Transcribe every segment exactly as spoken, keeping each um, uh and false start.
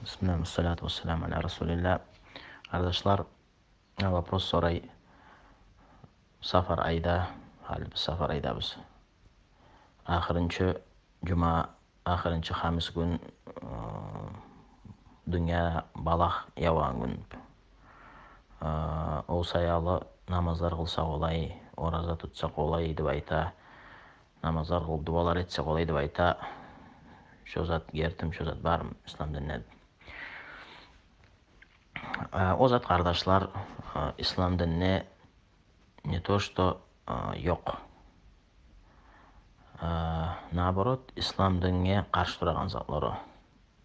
Бисмиллагь, вассалату вассаламу аля расулиллагь. Къардашлар, вопрос сорай. Сафар айда, гьали биз сафар айдабыз. Ахырынчы жума, ахырынчы хамис гюн, э, дюнья балагь явагъан гюн. Э, о саялы намазлар къылса къолай, ораза тутса къолай деп айта. Намазлар къылып, дуалар этсе къолай деп айта. Шо зат гертими, шо зат бармы ислам динде? Э, о зат, къардашлар, э, ислам динде не то что, э, ёкъ. Э, наоборот, ислам динге къаршы турагъан затлар о.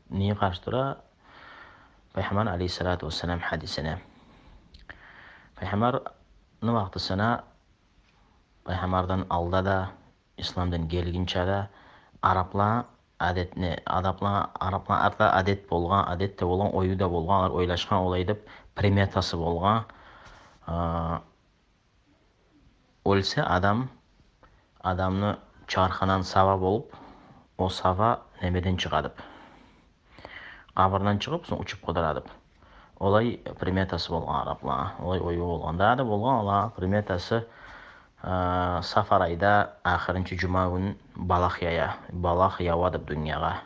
Неге къаршы тура? Пайхаммар алейгьиссалату вассалам гьадисине. Пайхаммарны вакътисине, пайхаммардан алда да, ислам дин гелгинче де арапла адетни, арапла, арапла арта адет болгъан, адет де болгъан, ою да болгъан, олар ойлашгъан олай деп, приметасы болгъан. А, оьлсе адам, адамны чархындан сава болуп, о сава немеден чыгъа деп. Къабурдан чыгъып, сонг учуп къыдыра деп. Олай приметасы болгъан араплагъа, олай ою болгъан. Дагъы да болгъан олагъа приметасы, э, сафар айда ахырынчы жума гюн балагь ява, балагь ява деп дюньягъа.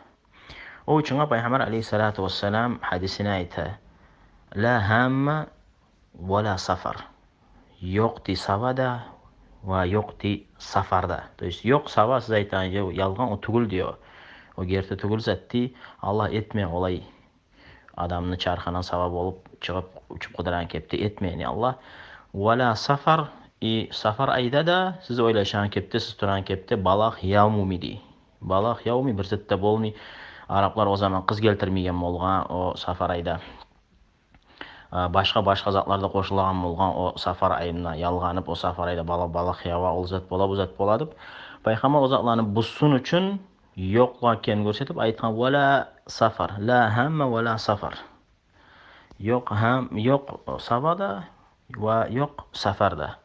О учунгъа Пайхаммар алейгьиссалату вассалам гьадисине айта: «Ла гьамма ва ла сафар». Ёкъ дей сава да ва ёкъ дей сафар да. То есть ёкъ сава, сиз айтагъан ялгъан, о тюгюл дей о. О герти тюгюл зат дей. Аллагь этмей олай адамны чархындан сава болуп чыгъып учуп къыдырагъан кепде, этмей Аллагь. Ва ла сафар, и сафар айда да сиз ойлашагъан кепде, сиз турагъан кепде балагь явмай дей. Балагь явмай, бир зат да болмай. Араплар о заман къыз гелтирмейген болгъан о сафар айда. А, башгъа, башгъа затлар да къошулагъан болгъан о сафар айына, ялгъанып, о сафар айда бала, балагь ява, ол зат бола, бу зат бола деп. Пайхаммар о затланы бузсун учун, ёкълагъа экенин гёрсетип айтгъан: «Ва ла сафар, ла гьамма ва ла сафар». Ёкъ гьам, ёкъ сава да ва ёкъ сафар да.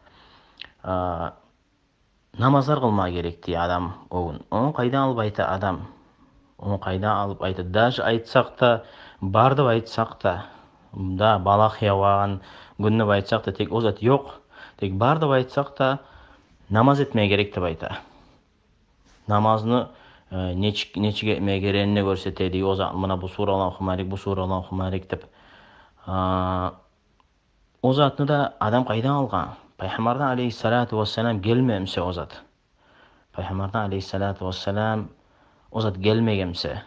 А, намазлар къылма герек дей адам о гюн. Ону къайдан алып айта адам? Ону къайдан алып айта? Даже айтсакъ да, бар деп айтсакъ да, да, балагь явагъан гюн деп айтсакъ да, тек о зат ёкъ. Тек бар деп айтсакъ да, намаз этме герек деп айта. Намазны, э, нечик, нечик этме герегин де гёрсете дей о зат. Муна бу сураланы охума герек, бу сураланы охума герек деп. А, о затны да адам къайдан алгъан? Пайхаммардан алейгьиссалату вассалам гелмегенмисе о зат? Пайхаммардан алейгьиссалату вассалам о зат гелмегенмисе?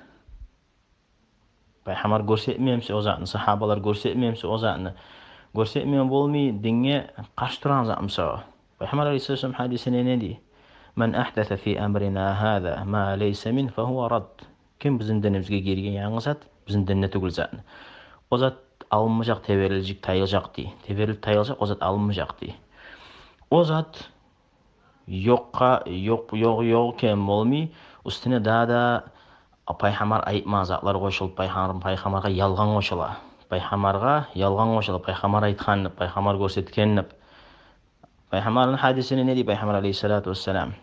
Пайхаммар гёрсетмегенмисе о затны, сагьабалар гёрсетмегенмисе о затны? Гёрсетмеген болмай, динге къаршы турагъан затмыса о? Пайхаммар алейгьиссалату вассалам гьадисинде не дей? «Ман агьдаса фи амрина гьаза ма лайса мин фагьува радд». Ким бизин динибизге гирген янгы зат, бизин динде тюгюл затны, о зат алынмажакъ, теберилежек, тайылажакъ дей. Теберилип тайылажакъ, о зат алынмажакъ дей. О зат ёкъгъа, ёкъ, ёкъ, ёкъ экен болмай, уьстюне дагъы да пайхаммар айтмагъан затлар къошулуп, пайхаммар, пайхаммаргъа ялгъан къошула. Пайхаммаргъа ялгъан къошула, пайхаммар айтгъан деп, пайхаммар гёрсетген деп. Пайхаммарны гьадисинде не дей Пайхаммар алейгьиссалату вассалам?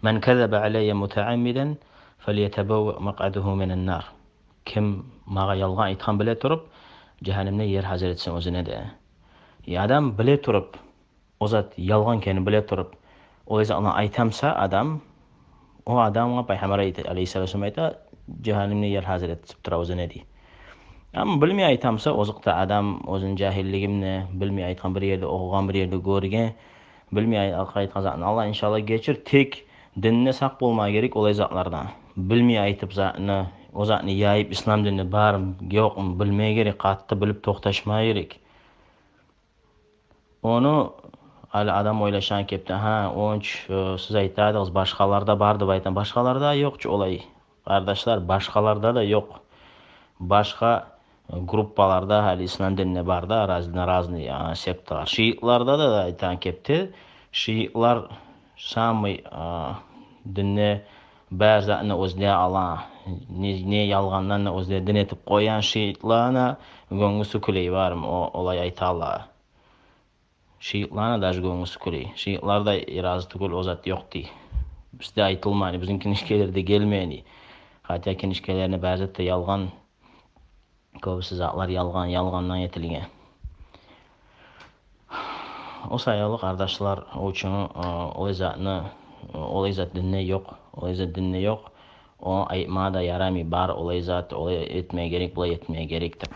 «Ман казаба алайя мутааммидан фалятабавва макъадагьу минан нар». Ким магъа ялгъан айтгъан биле туруп, жагьаннемде ер гьазир этсин оьзюне дей. И адам биле туруп, о зат ялгъан экенин биле туруп, олай затны айтамса адам, о адамгъа Пайхаммар айта, алейгьиссалату вассалам айта, жагьаннемде ер гьазир этип тура оьзюне дей. Амма билмей айтамса, озокъда, адам оьзюню жагьиллигимни, билмей айтгъан, бир ерде охугъан, бир ерде гёрген, билмей ай-, айтгъан затны Аллагь иншаллагь гечир, тек динде сакъ болма герек олай затлардан. Билмей айтып затны, о затны яйып, ислам динде бармы, ёкъму билме герек, къатты билип токъташма герек. Ону гьали адам ойлашагъан кепде, гьа, ончу, э, сиз айтадыгъыз, башгъаларда бар деп айтам. Башгъаларда ёкъ чу олай. Къардашлар, башгъаларда да ёкъ. Башгъа, э, группаларда гьали ислам динде бар да, разный, разный, а, секталар. Шиитларда да, да айтагъан кепде, шиитлар самый, а, динде бар затны оьзлеге ала, не, не ялгъандан да оьзлеге дин этип къоягъан шиитланы гёнгюсю кюлей, бармы, о, олай айталар. Шиитланы даже гёнгюсю кюлей. Шиитлар да рази тюгюл, о зат ёкъ дей. Бизде айтылмай, бизин книжкаларда гелмей. Хотя книжкаларында бар зат да ялгъан. Кёбюсю затлар ялгъан, ялгъандан этилген. О саялы, къардашлар, учун, э, олай затны, э, олай зат динде ёкъ, олай зат динде ёкъ. О айтма да ярамай, бар олай зат, олай этме герек, булай этме герек деп.